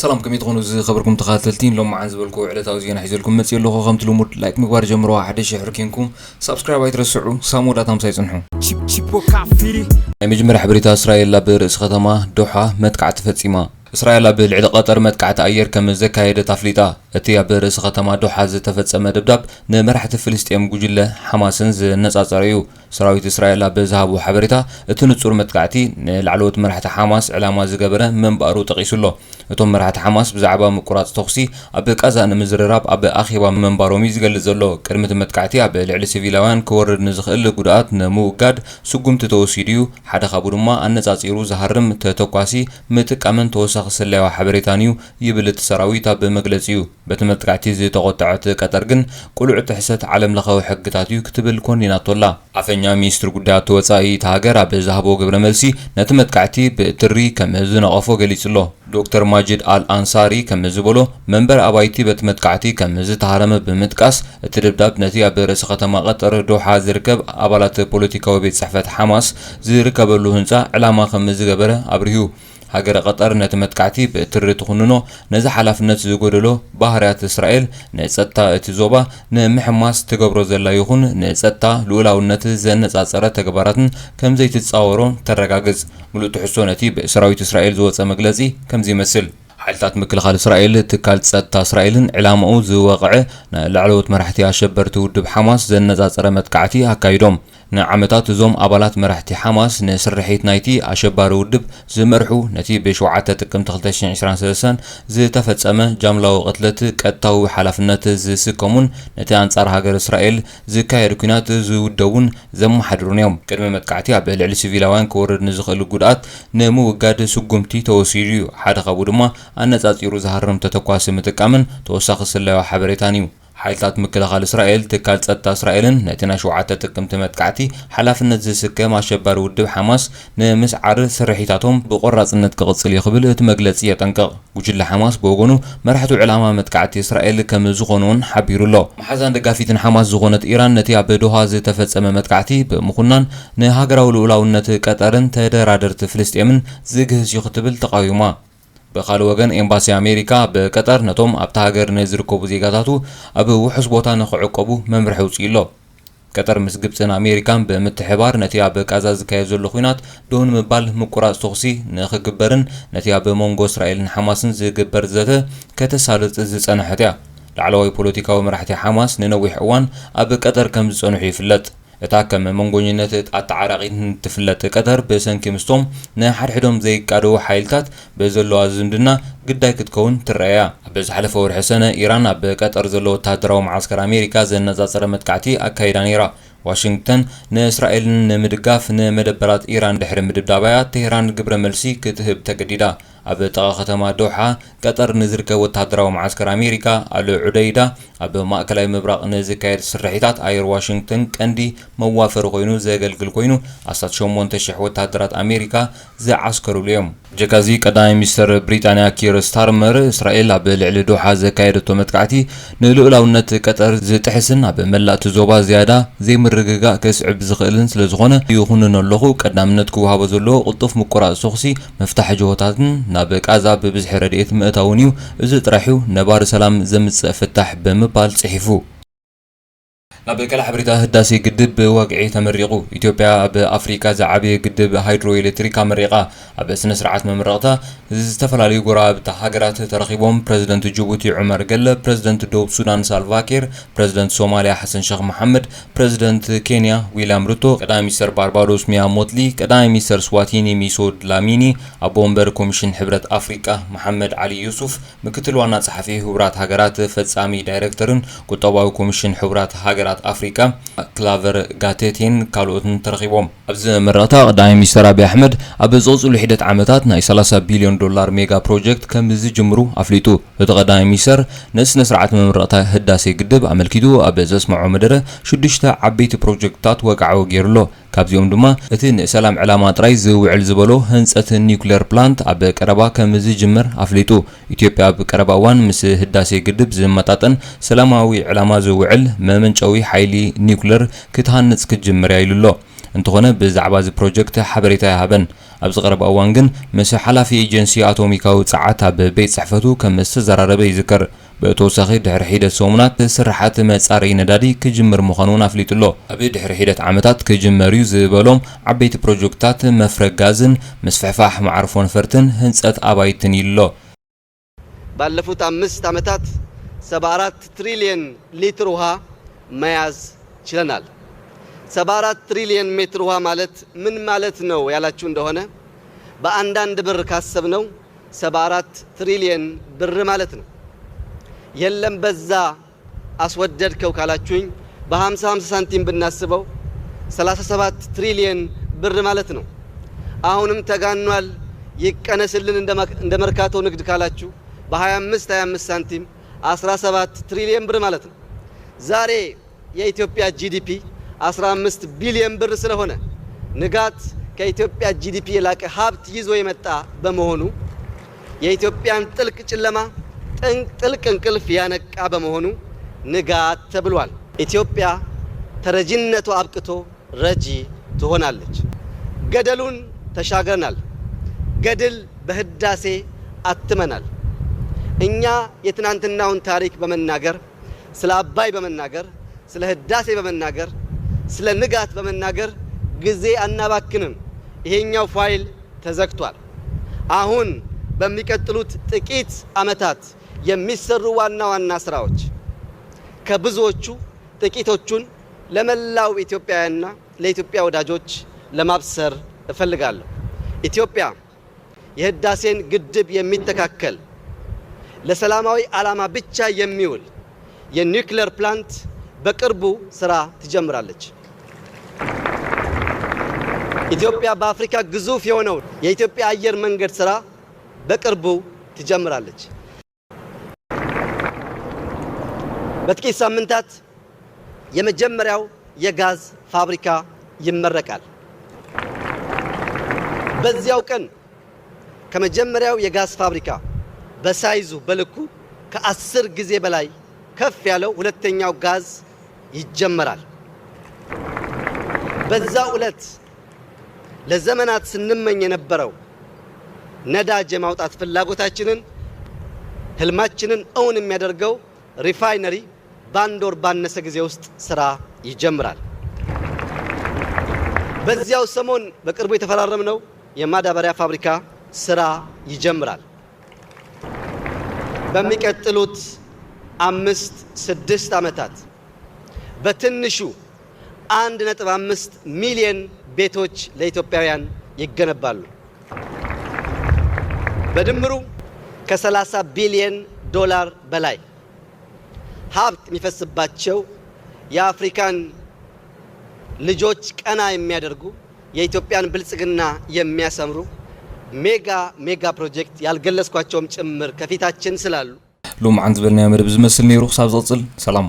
ሰላም፣ ከመይ ትኾኑ ዝኸበርኩም ተኸታተልቲ? ሎም መዓን ዝበልኩ ዕለታዊ ዜና ሒዘልኩም መፅእ ኣለኹ። ከምቲ ልሙድ ላይክ ምግባር ጀምሮ፣ ሓደ ሺሕ ርኪንኩም ሳብስክራይብ ኣይትረስዑ። ሳሞ ዳታ ምሳይ ፅንሑ። ናይ መጀመርያ ሓበሬታ፣ እስራኤል ኣብ ርእሲ ከተማ ዶሓ መጥቃዕቲ ፈፂማ። እስራኤል ኣብ ልዕሊ ቀጠር መጥቃዕቲ ኣየር ከም ዘካየደት ኣፍሊጣ። እቲ ኣብ ርእሲ ከተማ ዶሓ ዝተፈጸመ ደብዳብ ንመራሕቲ ፍልስጤም ጉጅለ ሓማስን ዘነጻጸረ እዩ። ሰራዊት እስራኤል ኣብ ዝሃቦ ሓበሬታ፣ እቲ ንጹር መጥቃዕቲ ንላዕለዎት መራሕቲ ሓማስ ዕላማ ዝገበረ ምንባሩ ጠቒሱ ኣሎ። እቶም መራሕቲ ሓማስ ብዛዕባ ምቁራጽ ተኹሲ ኣብ ቃዛ ንምዝርራብ ኣብ ኣኼባ ምንባሮም እዩ ዝገልጽ ዘሎ። ቅድሚ እቲ መጥቃዕቲ ኣብ ልዕሊ ሲቪላውያን ክወርድ ንዝኽእል ጉድኣት ንምውጋድ ስጉምቲ ተወሲዱ እዩ። ሓደ ካብኡ ድማ ኣነጻጺሩ ዝሃርም ተተኳሲ ምጥቃምን ተወሳኺ ስለያዊ ሓበሬታን እዩ ይብል እቲ ሰራዊት ኣብ መግለጺኡ። በቲ መጥቃዕቲ ዝተቖጥዐት ቀጠር ግን ቅሉዕ ጥሕሰት ዓለም ለኻዊ ሕግታት እዩ ክትብል ኮኒናቶ ኣላ። ኣፈኛ ሚኒስትሪ ጉዳያት ወጻኢ እታ ሃገር ኣብ ዝሃቦ ግብረ መልሲ ነቲ መጥቃዕቲ ብትሪ ከም ዝነቐፎ ገሊጹ ኣሎ። ዶክተር ማጅድ ኣል ኣንሳሪ ከም ዝበሎ፣ መንበር ኣባይቲ በቲ መጥቃዕቲ ከም ዝተሃረመ ብምጥቃስ፣ እቲ ደብዳብ ነቲ ኣብ ርእሲ ከተማ ቀጠር ዶሓ ዝርከብ ኣባላት ፖለቲካዊ ቤት ጽሕፈት ሓማስ ዝርከበሉ ህንጻ ዕላማ ከም ዝገበረ ኣብሪሁ። ሃገረ ቀጠር ነቲ መጥቃዕቲ ብትሪ ትኹንኖ፣ ነዚ ሓላፍነት ዝጎደሎ ባህርያት እስራኤል ንጸጥታ እቲ ዞባ ንምሕማስ ትገብሮ ዘላ ይኹን ንጸጥታ ልኡላውነት ዘነጻጸረ ተግባራትን ከም ዘይትጻወሮ ተረጋግጽ። ምሉእ ትሕዝቶ ነቲ ብሰራዊት እስራኤል ዝወጸ መግለጺ ከምዚ ይመስል። ሓይልታት ምክልኻል እስራኤል ትካል ጸጥታ እስራኤልን ዕላማኡ ዝወቕዐ ንላዕለዎት መራሕቲ ኣሸበርቲ ውድብ ሓማስ ዘነጻጸረ መጥቃዕቲ ኣካይዶም። ንዓመታት እዞም ኣባላት መራሕቲ ሓማስ ንስርሒት ናይቲ ኣሸባሪ ውድብ ዝመርሑ፣ ነቲ ብሸውዓተ ጥቅምቲ ክልተ ሽሕን ዕስራን ሰለስተን ዝተፈጸመ ጃምላዊ ቅትለት ቀጥታዊ ሓላፍነት ዝስከሙን ነቲ ኣንጻር ሃገር እስራኤል ዝካየድ ኲናት ዝውደቡን ዘመሓድሩን እዮም። ቅድሚ መጥቃዕቲ ኣብ ልዕሊ ሲቪላውያን ክወርድ ንዝኽእል ጉድኣት ንምውጋድ ስጉምቲ ተወሲዱ እዩ። ሓደ ካብኡ ድማ ኣነጻጺሩ ዝሃርም ተተኳሲ ምጥቃምን ተወሳኺ ስለያዊ ሓበሬታን እዩ። ሓይልታት ምክልኻል እስራኤል፣ ትካል ጸጥታ እስራኤልን ነቲ ናይ ሸውዓተ ጥቅምቲ መጥቃዕቲ ሓላፍነት ዝስከም ኣሸባሪ ውድብ ሓማስ ንምስዓር ስርሒታቶም ብቆራጽነት ክቕጽል እዩ ክብል እቲ መግለጺ የጠንቅቕ። ጉጅለ ሓማስ ብወገኑ፣ መራሕቱ ዕላማ መጥቃዕቲ እስራኤል ከም ዝኾኑ እውን ሓቢሩ ኣሎ። መሓዛን ደጋፊትን ሓማስ ዝኾነት ኢራን፣ ነቲ ኣብ ዶሃ ዝተፈጸመ መጥቃዕቲ ብምኹናን፣ ንሃገራዊ ልኡላውነት ቀጠርን ተደራደርቲ ፍልስጤምን ዝግህስ እዩ ክትብል ተቃዊማ። ብኻልእ ወገን፣ ኤምባሲ ኣሜሪካ ኣብ ቀጠር ነቶም ኣብታ ሃገር ንዝርከቡ ዜጋታቱ ኣብ ውሑስ ቦታ ንኽዕቆቡ መምርሒ ኣውጺኡ ኣሎ። ቀጠር ምስ ግብጽን ኣሜሪካን ብምትሕባር ነቲ ኣብ ቃዛ ዝካየድ ዘሎ ኲናት ደው ንምባል ምቁራጽ ተኹሲ ንኽግበርን ነቲ ኣብ መንጎ እስራኤልን ሓማስን ዝግበር ዘተ ከተሳልጥ ዝጸንሐት እያ። ላዕለዋይ ፖለቲካዊ መራሕቲ ሓማስ ንነዊሕ እዋን ኣብ ቀጠር ከም ዝጸንሑ ይፍለጥ። እታ ከም መንጎኝነት ኣተዓራቒት እትፍለጥ ቀጠር፣ ብሰንኪ ምስቶም ንሓድሕዶም ዘይቃደዉ ሓይልታት ብዘለዋ ዝምድና ግዳይ ክትከውን ትረኣያ። ኣብ ዝሓለፈ ወርሒ ሰነ፣ ኢራን ኣብ ቀጠር ዘሎ ወተሃደራዊ መዓስከር ኣሜሪካ ዘነጻጸረ መጥቃዕቲ ኣካይዳ ነይራ። ዋሽንግተን ንእስራኤልን ንምድጋፍ ንመደበራት ኢራን ድሕሪ ምድብዳባያ፣ ቴህራን ግብረ መልሲ ክትህብ ተገዲዳ። ኣብ ጥቓ ከተማ ዶሓ ቀጠር ንዝርከብ ወተሃደራዊ መዓስከር ኣሜሪካ ኣል ዑደይዳ፣ ኣብ ማእከላይ ምብራቕ ንዝካየድ ስርሒታት ኣየር ዋሽንግተን ቀንዲ መዋፈሪ ኮይኑ ዘገልግል ኮይኑ፣ ኣስታት ሸሞንተ ሽሕ ወተሃደራት ኣሜሪካ ዝዓስከሩሉ እዮም። ብጀካዚ፣ ቀዳማይ ሚኒስተር ብሪጣንያ ኪር ስታርመር፣ እስራኤል ኣብ ልዕሊ ዶሓ ዘካየደቶ መጥቃዕቲ ንልኡላውነት ቀጠር ዝጥሕስን ኣብ መላእ እቲ ዞባ ዝያዳ ዘይምርግጋእ ከስዕብ ዝኽእልን ስለ ዝኾነ፣ ይኹንኖ ኣለኹ፣ ቀዳምነት ክወሃቦ ዘለዎ ቅልጡፍ ምቁራጽ ተኹሲ፣ ምፍታሕ ጅሆታትን ናብ ቃዛ ብብዝሒ ረድኤት ምእታውን እዩ። እዚ ጥራሕ እዩ ነባሪ ሰላም ዘምጽእ ፍታሕ ብምባል ጽሒፉ። ናብ ካልእ ሓበሬታ፣ ህዳሴ ግድብ ብወግዒ ተመሪቑ። ኢትዮጵያ ኣብ ኣፍሪካ ዝዓበየ ግድብ ሃይድሮ ኤሌክትሪክ ኣመሪቓ። ኣብ ስነ ስርዓት መመረቕታ ዝተፈላለዩ ጎረባብቲ ሃገራት ተረኺቦም። ፕረዚደንት ጅቡቲ ዑመር ገለ፣ ፕረዚደንት ደቡብ ሱዳን ሳልቫኪር፣ ፕረዚደንት ሶማልያ ሓሰን ሸኽ መሓመድ፣ ፕረዚደንት ኬንያ ዊልያም ሩቶ፣ ቀዳማይ ሚኒስተር ባርባዶስ ሚያ ሞትሊ፣ ቀዳማይ ሚኒስተር ስዋቲኒ ሚሶ ድላሚኒ፣ ኣቦ ወንበር ኮሚሽን ሕብረት ኣፍሪቃ መሓመድ ዓሊ ዩሱፍ፣ ምክትል ዋና ጸሓፊ ሕቡራት ሃገራት ፈጻሚ ዳይሬክተርን ቁጠባዊ ኮሚሽን ሕቡራት ሃገራት ኣፍሪቃ ክላቨር ጋቴቴን ካልኦትን ተረኺቦም። ኣብዚ መረቕታ፣ ቀዳማይ ሚኒስተር ኣብይ ኣሕመድ ኣብ ዝቕጽሉ ሒደት ዓመታት ናይ ሰላሳ ቢልዮን ዶላር ሜጋ ፕሮጀክት ከም ዝጅምሩ ኣፍሊጡ። እቲ ቀዳማይ ሚኒስተር ነቲ ስነ ስርዓት መመረቕታ ህዳሴ ግድብ ኣመልኪቱ ኣብ ዘስምዖ መደረ፣ ሽዱሽተ ዓበይቲ ፕሮጀክትታት ወግዓዊ ገይሩ ኣሎ። ካብዚኦም ድማ እቲ ንሰላም ዕላማ ጥራይ ዝውዕል ዝበሎ ህንጸት ኒውክሌር ፕላንት ኣብ ቀረባ ከም ዝጅምር ኣፍሊጡ። ኢትዮጵያ ኣብ ቀረባ እዋን ምስ ህዳሴ ግድብ ዝመጣጠን ሰላማዊ ዕላማ ዝውዕል መመንጨዊ ሓይሊ ኒውክሌር ክትሃንጽ ክትጅምር እያ ኢሉ ኣሎ። እንተኾነ ብዛዕባ እዚ ፕሮጀክት ሓበሬታ ኣይሃበን። ኣብዚ ቀረባ እዋን ግን ምስ ሓላፊ ኤጀንሲ ኣቶሚካዊ ጸዓት ኣብ ቤት ጽሕፈቱ ከም ዝተዘራረበ ይዝከር። ብተወሳኺ ድሕሪ ሒደት ሰሙናት ስርሓት መጻረዪ ነዳዲ ክጅምር ምዃኑ እውን ኣፍሊጡ ኣሎ። ኣብ ድሕሪ ሒደት ዓመታት ክጅመር እዩ ዝበሎም ዓበይቲ ፕሮጀክትታት መፍረ ጋዝን ምስፍሕፋሕ መዓርፎ ነፈርትን ህንጸት ኣባይትን ኢሉ ኣሎ። ባለፉት አምስት ዓመታት ሰባ አራት ትሪሊየን ሊትር ውሃ መያዝ ችለናል። ሰባ አራት ትሪሊየን ሜትር ውሃ ማለት ምን ማለት ነው ያላችሁ እንደሆነ በአንዳንድ ብር ካሰብነው ሰባ አራት ትሪሊየን ብር ማለት ነው። የለም በዛ አስወደድከው ካላችሁኝ በ50 50 ሳንቲም ብናስበው ሰላሳ ሰባት ትሪሊየን ብር ማለት ነው። አሁንም ተጋኗል ይቀነስልን እንደ መርካቶ ንግድ ካላችሁ በ25 25 ሳንቲም አስራ ሰባት ትሪሊየን ብር ማለት ነው። ዛሬ የኢትዮጵያ ጂ ዲ ፒ አስራ አምስት ቢሊየን ብር ስለሆነ ንጋት ከኢትዮጵያ ጂ ዲ ፒ የላቀ ሀብት ይዞ የመጣ በመሆኑ የኢትዮጵያን ጥልቅ ጨለማ ጥልቅ እንቅልፍ ያነቃ በመሆኑ ንጋት ተብሏል። ኢትዮጵያ ተረጂነቷ አብቅቶ ረጂ ትሆናለች። ገደሉን ተሻግረናል። ገድል በህዳሴ አትመናል። እኛ የትናንትናውን ታሪክ በመናገር፣ ስለ አባይ በመናገር፣ ስለ ህዳሴ በመናገር፣ ስለ ንጋት በመናገር ጊዜ አናባክንም። ይሄኛው ፋይል ተዘግቷል። አሁን በሚቀጥሉት ጥቂት ዓመታት የሚሰሩ ዋና ዋና ስራዎች ከብዙዎቹ ጥቂቶቹን ለመላው ኢትዮጵያውያንና ለኢትዮጵያ ወዳጆች ለማብሰር እፈልጋለሁ። ኢትዮጵያ የህዳሴን ግድብ የሚተካከል ለሰላማዊ ዓላማ ብቻ የሚውል የኒውክሌር ፕላንት በቅርቡ ስራ ትጀምራለች። ኢትዮጵያ በአፍሪካ ግዙፍ የሆነው የኢትዮጵያ አየር መንገድ ስራ በቅርቡ ትጀምራለች። በጥቂት ሳምንታት የመጀመሪያው የጋዝ ፋብሪካ ይመረቃል። በዚያው ቀን ከመጀመሪያው የጋዝ ፋብሪካ በሳይዙ በልኩ ከአስር ጊዜ በላይ ከፍ ያለው ሁለተኛው ጋዝ ይጀመራል። በዛው ዕለት ለዘመናት ስንመኝ የነበረው ነዳጅ የማውጣት ፍላጎታችንን ህልማችንን እውን የሚያደርገው ሪፋይነሪ በአንድ ወር ባነሰ ጊዜ ውስጥ ስራ ይጀምራል። በዚያው ሰሞን በቅርቡ የተፈራረምነው የማዳበሪያ ፋብሪካ ስራ ይጀምራል። በሚቀጥሉት አምስት ስድስት ዓመታት በትንሹ አንድ ነጥብ አምስት ሚሊየን ቤቶች ለኢትዮጵያውያን ይገነባሉ። በድምሩ ከ30 ቢሊየን ዶላር በላይ ሀብት የሚፈስባቸው የአፍሪካን ልጆች ቀና የሚያደርጉ የኢትዮጵያን ብልጽግና የሚያሰምሩ ሜጋ ሜጋ ፕሮጀክት ያልገለጽኳቸውም ጭምር ከፊታችን ስላሉ ሎማዓንቲ ዝበልናዮ መደብ ዝመስል ነይሩ። ክሳብ ዝቕጽል ሰላም።